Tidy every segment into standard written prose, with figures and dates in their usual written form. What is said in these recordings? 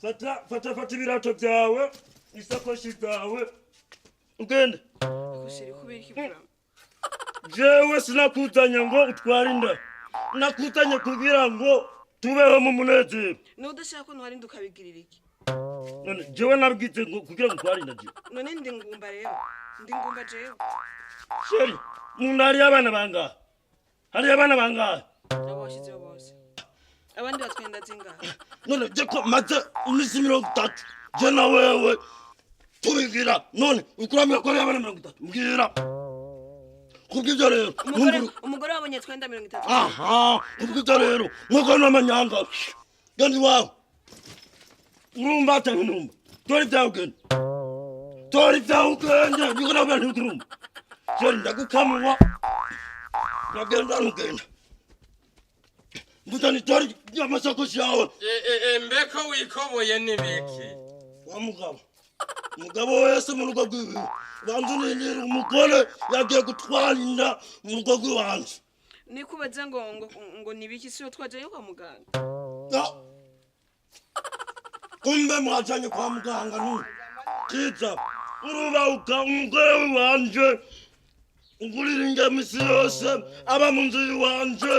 Fata, fata, fata ibirato byawe, isakoshi zawe, ugende. Ariko chéri, kubera iki vraiment? Jewe sinakuzanye ngo utware inda, nakuzanye kugira ngo tubeho mu munezero. Niba udashaka ko ntwara inda, ukabigirira iki? None jewe nabwize ngo kugira ngo utware inda je? None ndi ngumba rero? Ndi ngumba jewe? Chéri, mu nda hariyo abana bangahe? Hariyo abana bangahe? Abo washyizeho bose. Abandi batwaye inda zingahe? None je ko maze iminsi 30 je na wewe tubigira, none ukuramira ko hariyo abana 30? Mbwira. Kubw'ibyo rero Umugore ntumbure- Umugore wabonye twenda 30. Aha, kubw'ibyo rero nkuko n'amanyanga, genda iwawe. Urumva atari ntumva? Tora ibyawe ugende, tora ibyawe ugende. Niko nabwira, ntiturumva? Chéri, ndagukamuwa, uragenda, ntugenda. Mvuze ni tora amasakoshi yawe. Mbeko wikoboye n'ibiki? Wa mugabo, umugabo wese mu rugo rwiwe, banza unindira umugore yagiye gutwara inda mu rugo rw'iwanje. Nikubaza ngo nibiki, siyo twajyayo kwa muganga? Ya. Kumbe mwajanye kwa muganga? Nu kiza urubahuka umugore w'iwanje ugurira indya misi yose, aba mu nzu y'iwanje,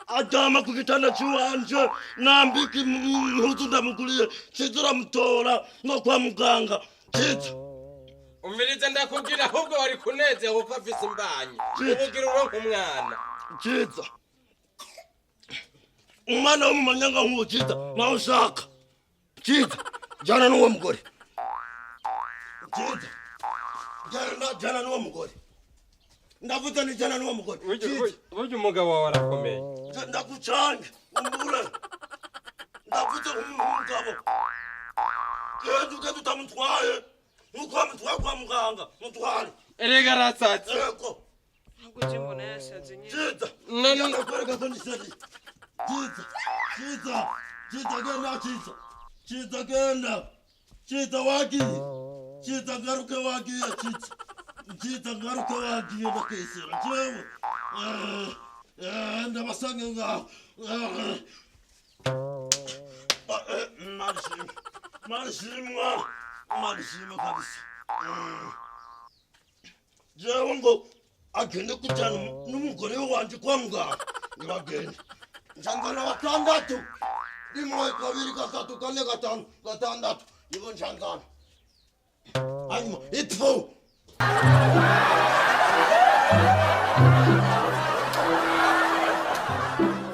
aryama ku gitanda c'iwanje, nambika impuzu ndamuguriye. Kiza uramutora no kwa muganga, kiza. Umvirize, ndakubwira, ahubwo wari kunezewe ko afise imbanyi. Ciza. Ubugira uronka umwana. Kiza, umwana wo mu manyanga nk'uwo, kiza, nawe ushaka. Kiza, jana n'uwo mugore. Kiza, jana, jana n'uwo mugore. Ndavuze ni jana n'uwo mugore. Kiza. Burya umugabo wawe arakomeye. Ndagucange umbure. Ndavuze nk'umugabo, genda ugende. Utamutwaye nkuko wamutwaye kwa muganga, mutware. Erega arasatse. Yego. Ntabwo je mbona yashaje nyine. Kiza. No. Ndakwereka ko ndi sérieux. Kiza, Kiza, Kiza, genda. Kiza, Kiza, genda. Kiza, wagiye. Kiza, ngaruke wagiye. Kiza, Kiza, ngaruke wagiye. Ndakwisira jewe. Ndabasange ngaho. Marishimwe, marishimwa, marishimwe kabisa. Jewe ngo agende kujyana n'umugore wanje kwa muganga, ntibagende. Nshangana batandatu: rimwe, kabiri, gatatu, kane, gatanu, gatandatu, nibo nshangana. Hanyuma ipfu.